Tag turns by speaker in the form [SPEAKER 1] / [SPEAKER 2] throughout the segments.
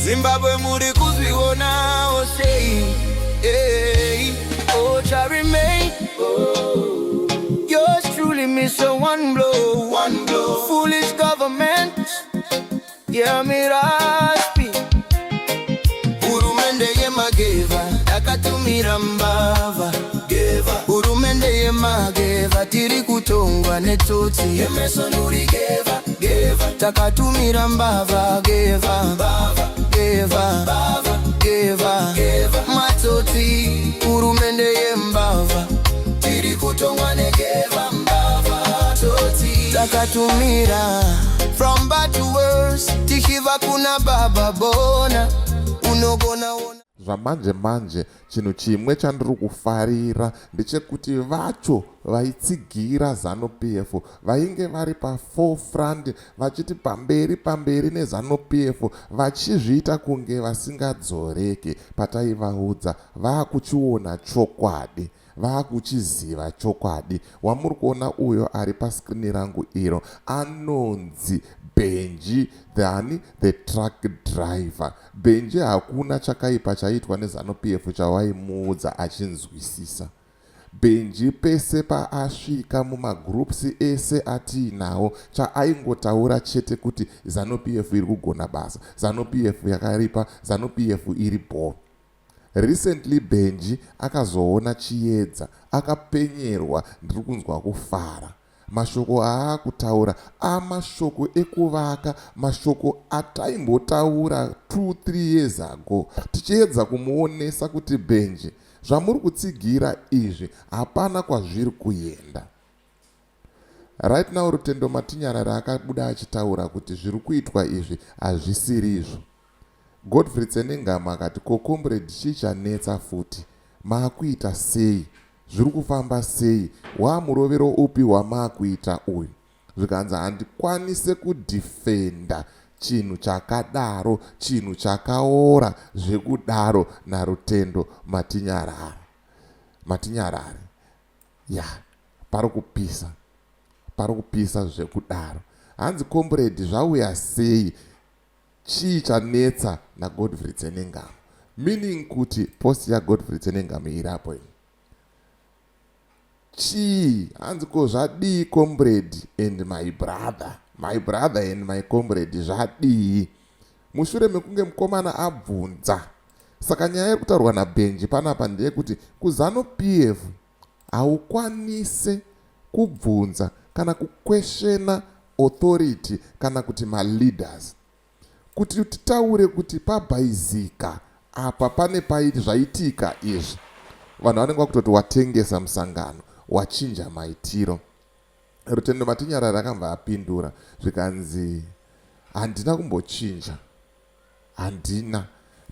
[SPEAKER 1] Zimbabwe, muri kuzvionawo sei? Hey, oh, Charmaine. Yours truly miss a one blow. One blow. Foolish government. Yeah, miraspi. Hurumende yemageva yakatumira mbavha. Hurumende yemageva, tiri kutongwa netsotsi. Takatumira mbavha geva geva geva matsotsi. Hurumende yembavha, tiri kutongwa negeva mbavha tsotsi. Takatumira from bad to worse, tichibva kuna Baba Bona unogona ona.
[SPEAKER 2] Zvamanje manje, chinhu chimwe chandiri kufarira ndechekuti vacho vaitsigira ZANU PF, vainge vari paforefront vachiti pamberi pamberi neZANU PF, vachizviita kunge vasingadzoreke pataivaudza, vaakuchiona chokwadi, vaakuchiziva chokwadi. Wamuri kuona uyo ari paskrini rangu iro anonzi Benji thani the truck driver. Benji hakuna chakaipa chaiitwa neZANU PF chawaimuudza achinzwisisa. Benji pese paasvika mumagroups ese atiinawo, chaaingotaura chete kuti ZANU PF iri kugona basa, ZANU PF yakaripa, ZANU PF iri bho. Recently Benji akazoona chiedza, akapenyerwa. Ndiri kunzwa kufara. Mashoko aakutaura amashoko ekuvaka, mashoko ataimbotaura 2-3 years ago tichiedza kumuonesa kuti, "Benji, zvamuri kutsigira izvi hapana kwazviri kuenda." Right now Rutendo Matinyarara akabuda achitaura kuti zviri kuitwa izvi hazvisirizvo. Godfrey Tsenengama akati, "Ko comrade, chichanetsa futi? Maakuita sei? Zviri kufamba sei? Wamurovero upi wamaakuita uyu?" Zvikanzi, "Handikwanise kudefenda chinhu chakadaro, chinhu chakaora zvekudaro." NaRutendo Matinyarare, Matinyarare ya, pari kupisa, pari kupisa zvekudaro. Hanzi, "Comrade, zvauya sei? Chii chanetsa naGodfrey Tsenengamo?" Meaning kuti post yaGodfrey Tsenengamo irapo iyi chii? Hanzi, "Ko zvadii, comrade and my brother, my brother and my comrade, zvadii?" Mushure mekunge mukomana abvunza. Saka nyaya iri kutaurwa naBenji panapa ndeyekuti kuZANU PF haukwanise kubvunza kana kuquestiona authority kana kuti maleaders. Kuti titaure kuti pabhaizika apa, pane paiti zvaitika izvi, vanhu vanenge vakutoti watengesa musangano, wachinja maitiro. Rutendo Matinyarara akabva apindura, zvikanzi, "Handina kumbochinja, handina,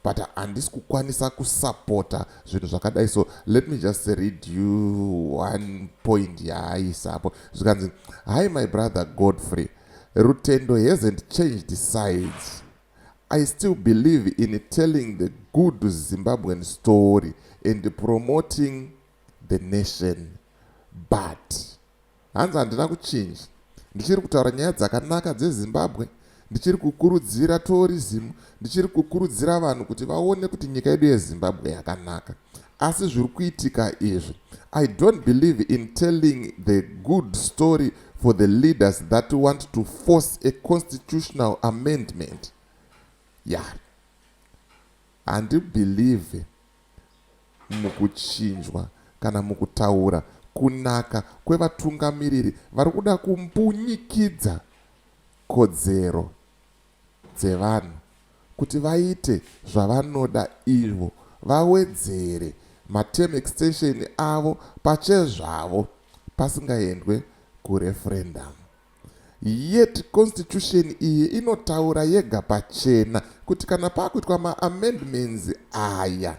[SPEAKER 2] but handisi kukwanisa kusapota zvinhu zvakadai." So let me just read you one point yaaisapo. Zvikanzi, "Hi my brother Godfrey, Rutendo hasn't changed sides. I still believe in telling the good Zimbabwean story and promoting the nation, but," hanzi, "handina kuchinja. Ndichiri kutaura nyaya dzakanaka dzeZimbabwe, ndichiri kukurudzira tourism, ndichiri kukurudzira vanhu kuti vaone kuti nyika yedu yeZimbabwe yakanaka. Asi zviri kuitika izvi, I don't believe in telling the good story for the leaders that want to force a constitutional amendment." Ya, yeah. Handibelieve mukuchinjwa kana mukutaura kunaka kwevatungamiriri vari kuda kumbunyikidza kodzero dzevanhu kuti vaite zvavanoda ivo, vawedzere materm extension avo pachezvavo pasingaendwe kureferendum. Yet constitution iyi inotaura yega pachena kuti kana paakuitwa maamendments aya,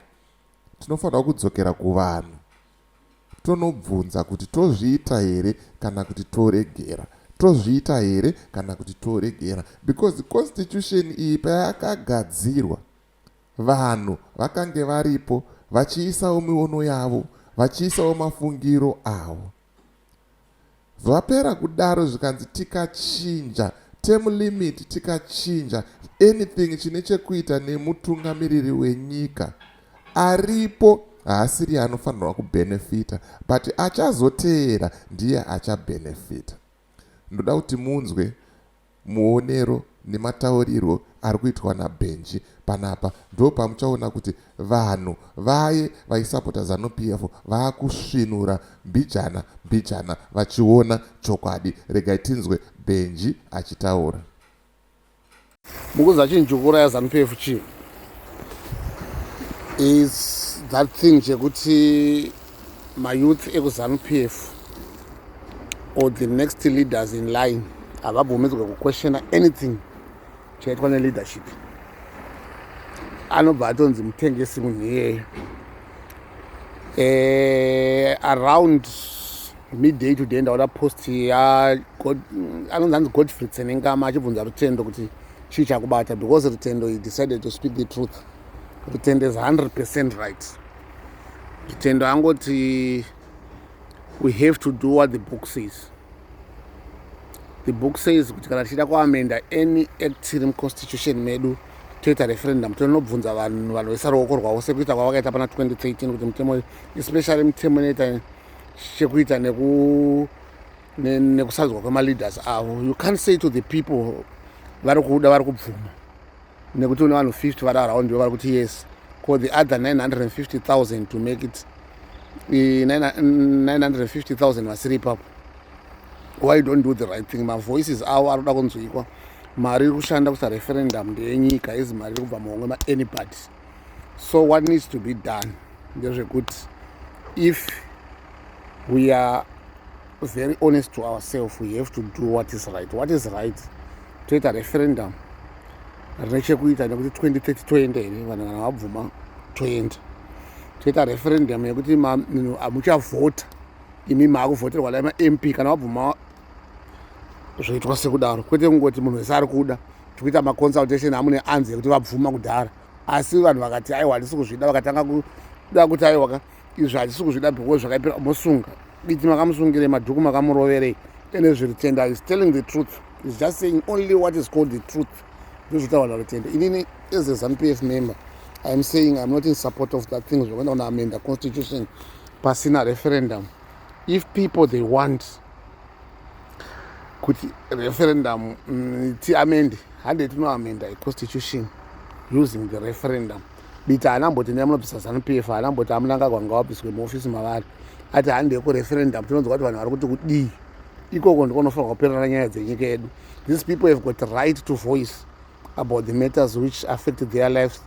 [SPEAKER 2] tinofanira kudzokera kuvanhu tonobvunza kuti tozviita here kana kuti toregera, tozviita here kana kuti toregera, because constitution iyi payakagadzirwa, vanhu vakange varipo vachiisawo miono yavo, vachiisawo mafungiro avo. Zvapera kudaro, zvikanzi tikachinja, Term limit tikachinja anything chine chekuita nemutungamiriri wenyika aripo, haasiri anofanirwa kubhenefita, but achazoteera ndiye achabhenefita. Ndoda kuti munzwe muonero nemataurirwo ari kuitwa naBenji panapa. Ndo pamuchaona kuti vanhu vaye vaisapota ZANU PF vaakusvinura mbijana mbijana vachiona chokwadi. Regai tinzwe Benji achitaura.
[SPEAKER 3] Mukuziva chinhu chikuuraya ZANU PF chii? Is that thing chekuti mayouth ekuZANU PF or the next leaders in line havabvumidzwe kuquestiona anything chaitwa neleadership. Anobva atonzi mutengesi munhu iyeye. Around midday today ndaona post ya anonzi anzi Godfrey Tsenengama achibvunza Rutendo kuti chii chakubata, because Rutendo, he decided to speak the truth. Rutendo is 100% right. Rutendo angoti we have to do what the book says. The book says kuti kana tichida kuamenda any act iri muconstitution medu, toita referendum, tonobvunza vanhu, vanhu vaisa ruoko rwavo sekuita kwavakaita pana 2013 kuti mutemo, especially mutemo inoita chekuita nekusarudzwa kwemaleaders avo. You can't say to the people vari kuda, vari kubvuma nekuti une vanhu 50 vari around vari kuti yes, ko the other 950 000 to make it 950 000 vasiri ipapo, why don't do the right thing? Mavoices avo ari kuda kunzwikwa. Mari iri kushanda kuita referendum ndeyenyika, izi mari iri kubva muhomwe maanybody. So what needs to be done ndezvekuti if we are very honest to ourselves, we have to do what is right. What is right? Toita referendum rine chekuita nekuti 2030 toenda here. Vanhu kana vabvuma, toenda, toita referendum yekuti hamuchavhota imi, maakuvhoterwa dai maMP. Kana vabvuma, zvoitwa sekudaro, kwete kungoti munhu wese ari kuda. Tikuita maconsultation amune anzi ekuti vabvuma kudhara, asi vanhu vakati aiwa, handisi kuzvida, vakatanga kuda kuti aiwaka, izvi hatisi kuzvida because zvakaipira, mosunga Biti. Makamusungirei? Madhuku makamuroverei? Ene zviRutendo is telling the truth, is just saying only what is called the truth. Ndozvotaura naRutendo. Inini as a ZANU PF member, I am saying I'm not in support of that thing zvokuenda kunoamenda constitution pasina referendum. If people, they want kuti referendum tiamende, hande tinoamenda iconstitution using the referendum. Biti haana mboti ndai munobvisa ZANU PF, haana mboti aMnangagwa ngawabviswe muofisi mavari. Ati hande kureferendum, tinonzwa kuti vanhu vari kuti kudii ikoko. Ndikonofanirwa kuperera nyaya dzenyika yedu. These people have got right to voice about the matters which affect their lives,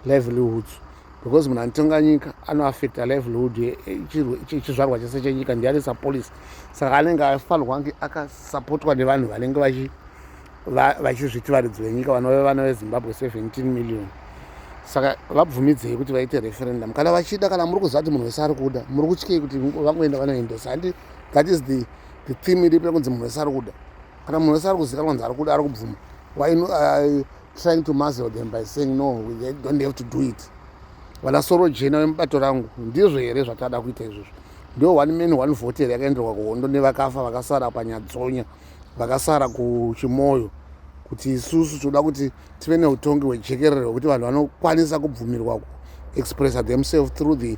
[SPEAKER 3] livelihoods, because munhu anotonga nyika anoaffecta livelihood chizvarwa chese chenyika. Ndianisa policy, saka anenge afanirwa kunge akasapotwa nevanhu vanenge vachizviti varidzi venyika, vanove vana veZimbabwe 17 million. Saka vabvumidzei kuti vaite referendum kana vachida. Kana muri kuziva kuti munhu wese ari kuda, muri kutyei kuti vangoenda vanoendesa? Handi that is the theme iripo yekunzi munhu wese ari kuda? Kana munhu wese ari kuzikanwa kunzi ari kuda, ari kubvuma, why trying to muzzle them by saying no, they don't have to do it? Vana soro jena vemubato rangu, ndizvo here zvatada kuita izvozvo? Ndo one man one vote here yakaenderwa kuhondo nevakafa vakasara panyadzonya, vakasara kuChimoyo, kuti isusu toda kuti tive neutongi hwejekerere hwekuti vanhu vanokwanisa kubvumirwa kuexpressa themselves through the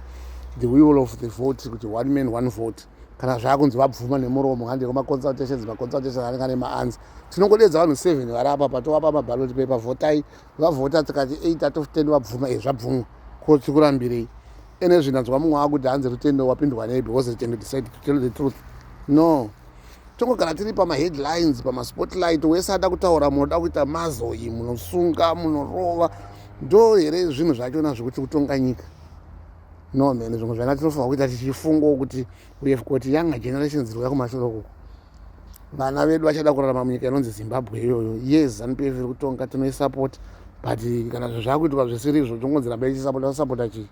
[SPEAKER 3] will of the vote, kuti one man one vote? Kana zvaakunzi vabvuma nemuromo, hande kumaconsultations. Maconsultations anenge ane maanzi. Tinongodedza vanhu 7 vari apa, patovapa maballot paper, votai. Vavhota, tikati 8 out of 10 vabvuma, e zvabvumwa, ko tikurambirei? Ene zvinanzwa mumwe akuti hanzi Rutendo wapindwa nei because Rutendo decide to tell the truth. No, tongogara tiri pamaheadlines, pamaspotlight. Wese ada kutaura, munoda kuita mazoi, munosunga, munorova. Ndo here zvinhu zvachona zvekuti kutonga nyika? No man, zvimwe zvana tinofanira kuita tichifungawo kuti we have got younger generations dziri kuya kumashure ukoko. Vana vedu vachada kurarama munyika inonzi Zimbabwe iyoyo. Yes, ZANU PF iri kutonga, tinoisupport, but kana zvinhu zvakuitwa zvisiri izvo, tongonzi ramba ichisapota. Sapota chii?